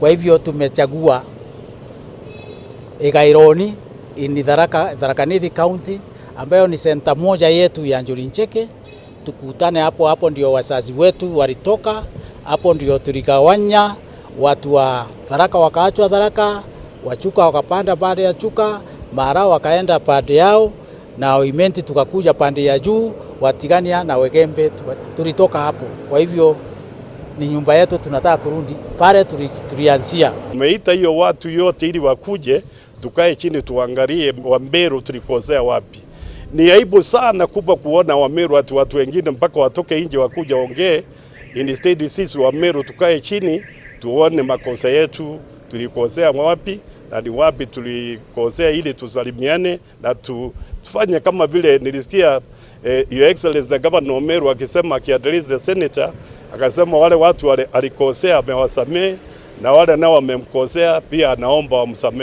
Kwa hivyo tumechagua Igaironi in Tharaka Nithi County ambayo ni center moja yetu ya Njuri Ncheke. Tukutane hapo hapo, ndio wazazi wetu walitoka hapo, ndio tuligawanya watu wa Tharaka wakaachwa Tharaka, Wachuka wakapanda pande ya Chuka, Mara wakaenda pande yao, na Imenti tukakuja pande ya juu, Watigania na Wegembe tulitoka hapo. Kwa hivyo ni nyumba yetu, tunataka kurudi pale tulianzia. Tumeita hiyo watu yote ili wakuje tukae chini tuangalie Wameru tulikosea wapi. Ni aibu sana kubwa kuona Wameru ati watu wengine mpaka watoke nje wakuja ongee. Instead sisi Wameru tukae chini tuone makosa yetu tulikosea wapi na ni wapi tulikosea, ili tusalimiane na tufanye kama vile nilisikia Your Excellency the Governor Meru akisema, akiaddress the senator, akasema wale watu wale alikosea amewasamehe na wale nao wamemkosea pia anaomba wamsamehe.